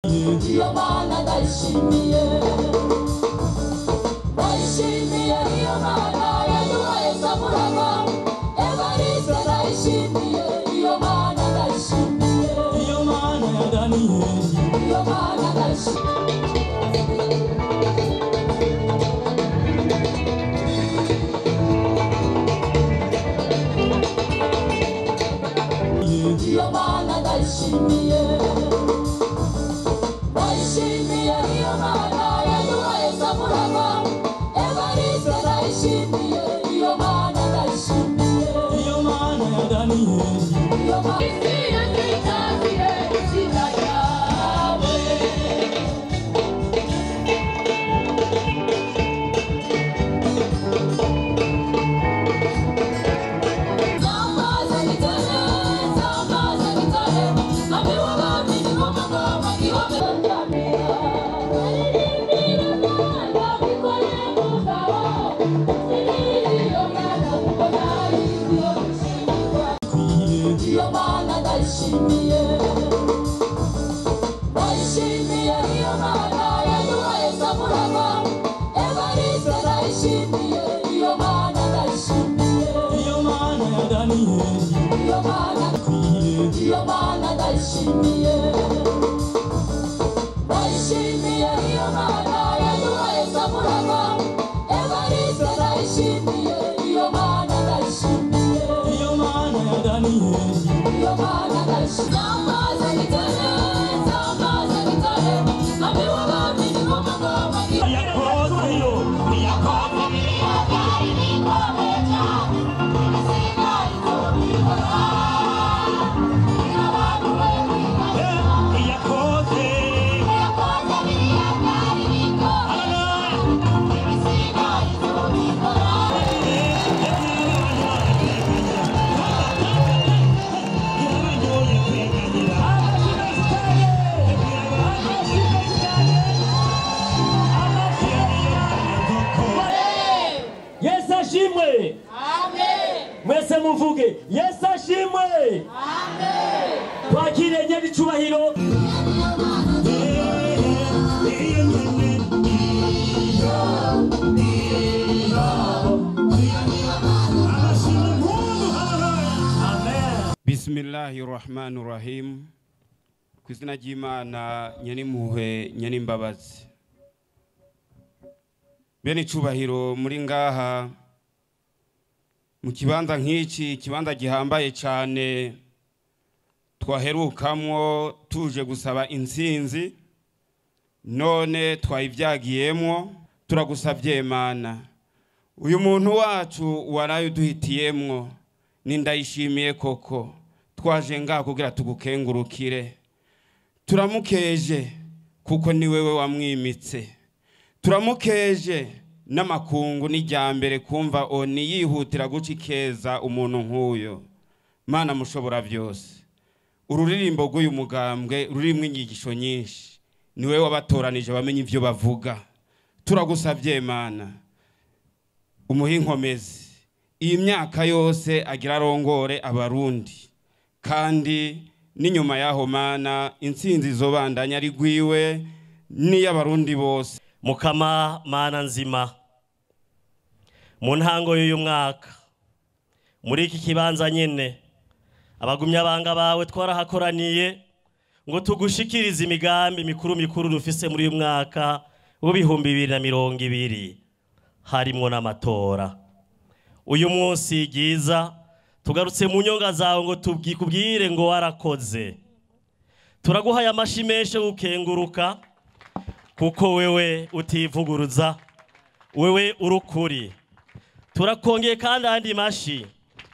Iyo Mana ndayishimiye, ndayishimiye iyo Mana yaduhaye Samuragwa Evariste, ndayishimiye iyo Mana, ndayishimiye iyo Mana ya Daniyeli, iyo Mana ndayishimiye. Iyo Mana ndayishimiye, ndayishimiye iyo Mana yaduhaye Samuragwa Evariste, ndayishimiye iyo Mana, ndayishimiye iyo Mana ya Daniyeli, iyo Mana. Isi yose itazire izina ryawe. Ikwiye Iyo Mana ndayishimiye, ndayishimiye iyo Mana yaduhaye Samuragwa Evariste, ndayishimiye iyo Mana, ndayishimiye iyo Mana ya Daniyeli, iyo Mana. Ikwiye Iyo Mana ndayishimiye, ndayishimiye iyo Mana yaduhaye Samuragwa Evariste, ndayishimiye iyo Mana, ndayishimiye iyo Mana ya Daniyeli, iyo Mana ndayishimiye. Zambaza gitare, zambaza gitare, mami w'abami ni wo mugomba. Yakoze yo yakoze. Yakoze. Yesu ashimwe. Mwese muvuge Yesu ashimwe. Twakire nyir'icubahiro. Bismillahi rahmani rahim. Ku izina ry'Imana nyenimpuhwe nyenimbabazi, bene icubahiro muri ngaha mu kibanza nk'iki, ikibanza gihambaye cyane twaherukamwo tuje gusaba intsinzi, none twayibyagiyemwo. Turagusabye Mana, uyu muntu wacu waraye uduhitiyemwo ni Ndayishimiye koko, twaje ngaha kugira tugukengurukire. Turamukeje kuko ni wewe wamwimitse. Turamukeje n'amakungu n'ijyambere kumva oni yihutira guca ikeza umuntu nk'uyo. Mana mushobora byose, ururirimbo rw'uyu mugambwe rurimo inyigisho nyinshi, ni wewe wabatoranije bamenye ibyo bavuga. Turagusabye Mana, umuhe inkomezi iyi myaka yose agira arongore Abarundi, kandi n'inyuma y'aho Mana intsinzi izobandanya ari rwiwe n'iy'Abarundi bose. Mukama Mana nzima, mu ntango y'uyu mwaka muri iki kibanza nyene abagumyabanga bawe twarahakoraniye ngo tugushikirize imigambi mikuru mikuru dufise muri uyu mwaka w'2020, harimwo n'amatora. Uyu munsi ryiza tugarutse mu nyonga zawe ngo tubwikubwire ngo warakoze. Turaguhaye amashi menshi yo gukenguruka, kuko wewe utivuguruza, wewe urukuri. Turakongeye kandi andi mashi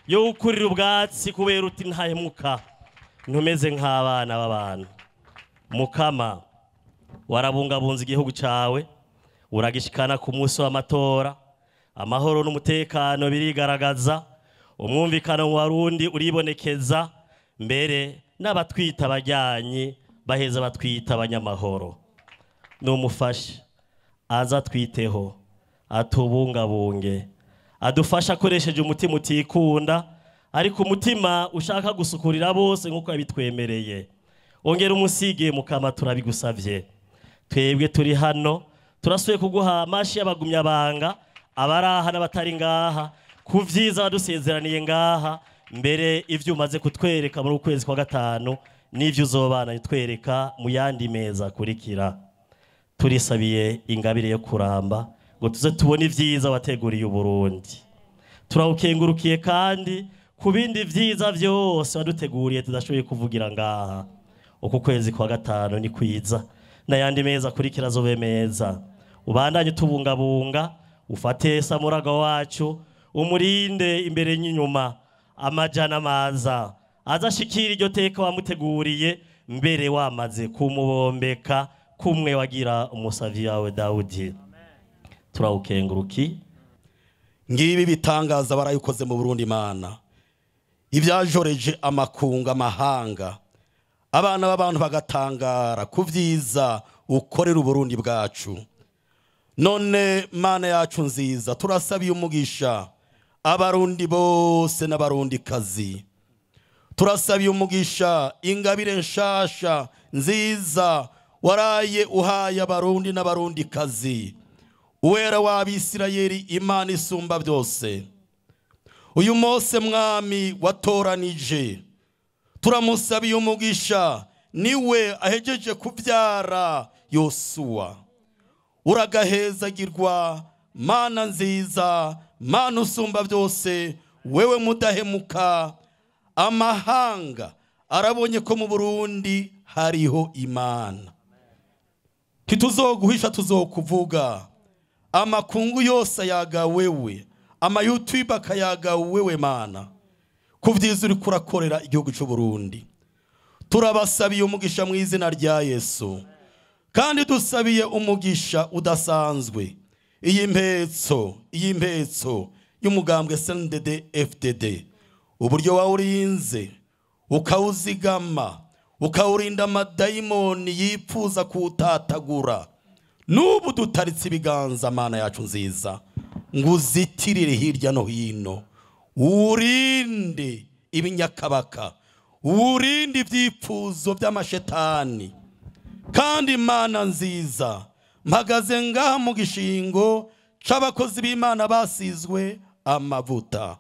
yo gukurira ubwatsi, kubera uti ntahemuka, ntumeze nk'abana b'abantu. Mukama, warabungabunze igihugu cawe, uragishikana ku munsi w'amatora, amahoro n'umutekano birigaragaza, umwumvikano mu Barundi uribonekeza, mbere n'abatwita abajyanyi baheza batwita abanyamahoro. Numufashe aza twiteho, atubungabunge, adufashe akoresheje umutima utikunda, ariko umutima ushaka gusukurira bose nk'uko yabitwemereye. Ongera umusige mukama, turabigusavye. Twebwe turi hano turasuye kuguha amashi y'abagumyabanga, abaraha n'abatari ngaha, ku vyiza wadusezeraniye ngaha, mbere ivyo umaze kutwereka muri ukwezi kwa gatanu n'ivyo uzobana utwereka mu yandi meza akurikira. Turisabiye ingabire yo kuramba ngo tuze tubone ivyiza wateguriye Uburundi. Turawukengurukiye kandi ku bindi vyiza vyose waduteguriye tudashoboye kuvugira ngaha. Uku kwezi kwa gatanu ni kwiza n'ayandi meza akurikira azobe meza. Ubandanye tubungabunga, ufate Samuraga wacu, umurinde imbere n'inyuma, amajana maza azashikira iryo teka wamuteguriye, mbere wamaze kumubombeka kumwe wagira umusavi wawe Dawudi. Turawukenguruki. Ngibi bitangaza barayikoze mu Burundi Mana, ibyajoreje amakunga amahanga, abana b'abantu bagatangara ku vyiza ukorera Uburundi bwacu. None Mana yacu nziza, turasabiye umugisha abarundi bose n'abarundi kazi. Turasabiye umugisha ingabire nshasha nziza waraye uhaye abarundi n'abarundi kazi. Uwera w'Abisirayeli, Imana isumba byose, uyu Mose mwami watoranije, turamusabiye umugisha, niwe ahejeje kubyara Yosuwa. Uragahezagirwa Mana nziza, Mana usumba byose, wewe mudahemuka. Amahanga arabonye ko mu Burundi hariho Imana. Ntituzoguhisha, tuzokuvuga. Amakungu yose ayaga wewe, ama YouTube akayaga wewe Mana, ku vyiza uriko urakorera igihugu c'u Burundi. Turabasabiye umugisha mu izina rya Yesu, kandi dusabiye umugisha udasanzwe iyi mpetso y'umugambwe CNDD FDD, uburyo wawurinze ukawuzigama, ukawurinda amadayimoni yipfuza kuwutatagura. N'ubu dutaritse ibiganza Mana yacu nziza, ngo uzitirire hirya no hino, urinde ibinyakabaka, urinde ibyipfuzo by'amashetani. Kandi Mana nziza, mpagaze ngaha mu gishingo c'abakozi b'Imana basizwe amavuta,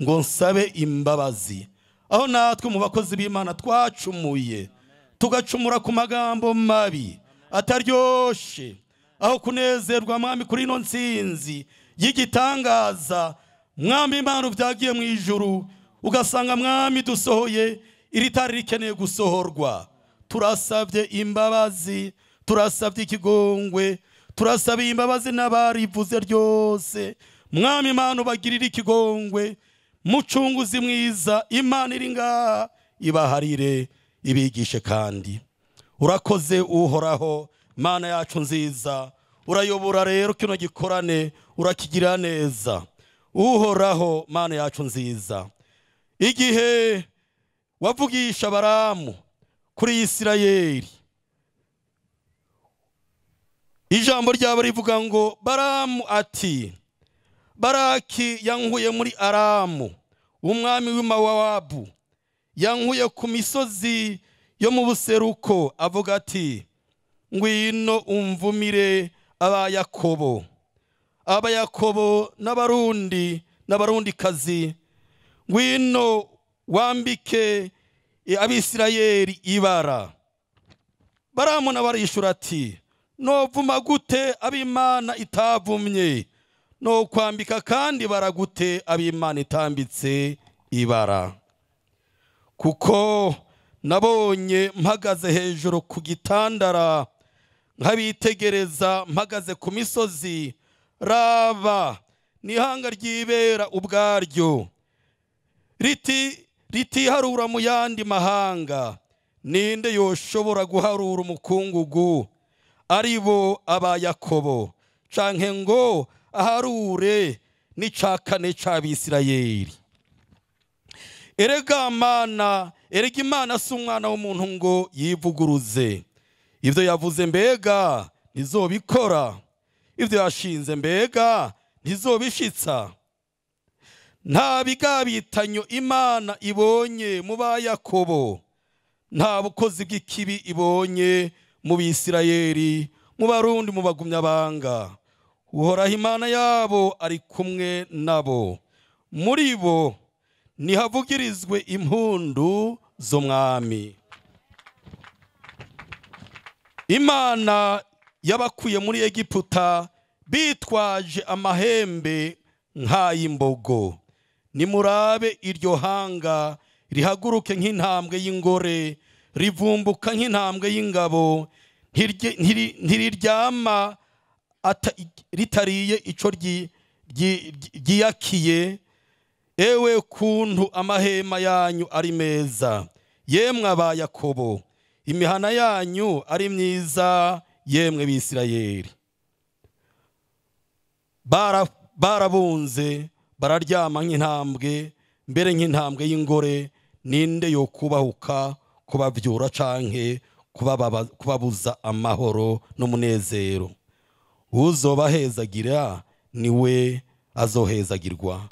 ngo nsabe imbabazi aho natwe mu bakozi b'Imana twacumuye, tugacumura ku magambo mabi ataryoshe, aho kunezerwa mwami kuri ino ntsinzi y'igitangaza. Mwami Imana uvyagiye mu ijuru, ugasanga mwami dusohoye iritari rikeneye gusohorwa. Turasabye imbabazi, turasabye ikigongwe, turasabiye imbabazi n'abarivuze ryose. Mwami Imana ubagirire ikigongwe, mucunguzi mwiza, Imana iri ngaha ibaharire, ibigishe. Kandi urakoze Uhoraho Mana yacu nziza, urayobora rero kino gikorane, urakigira neza. Uhoraho Mana yacu nziza, igihe wavugisha Baramu kuri Isirayeli, ijambo ryabo rivuga ngo Baramu ati, Baraki yankuye muri Aramu, umwami w'Imowabu, yankuye ku misozi yo mu buseruko, avuga ati, ngwino umvumire Abayakobo, Abayakobo n'abarundi n'abarundikazi, ngwino wambike Abisirayeli ibara. Baramu nawe arishura ati, novuma gute ab'Imana itavumye, no kwambika kandi baragute ab'Imana itambitse ibara? Kuko nabonye mpagaze hejuru ku gitandara, nkabitegereza mpagaze ku misozi, raba n'ihanga ryibera ubwaryo, ritiharura mu yandi mahanga. Ninde yoshobora guharura umukungugu aribo Abayakobo, canke ngo aharure n'icakane c'Abisirayeli? Erega Mana, erega Imana si umwana w'umuntu ngo yivuguruze. Ivyo yavuze mbega ntizobikora, ivyo yashinze mbega ntizobishitsa. Nta bigabitanyo Imana ibonye mu Bayakobo, Nta bukozi bw'ikibi ibonye mu Bisirayeli, mu Barundi, mu bagumyabanga. Uhoraho Imana yabo ari kumwe nabo. Muri bo nihavugirizwe impundu z'umwami. Imana yabakuye muri Egiputa bitwaje amahembe nk'ay'imbogo. Nimurabe iryo hanga rihaguruke nk'intambwe y'ingore, rivumbuka nk'intambwe y'ingabo, ntiriryama ritariye ico ryiyakiye. Ewe kuntu amahema yanyu ari meza, yemwe aba Yakobo, imihana yanyu ari myiza, yemwe Bisirayeli. Barabunze bararyama nk'intambwe, mbere nk'intambwe y'ingore. Ninde yo kubahuka kubavyura canke kubabuza amahoro n'umunezero? Uzobahezagira niwe azohezagirwa.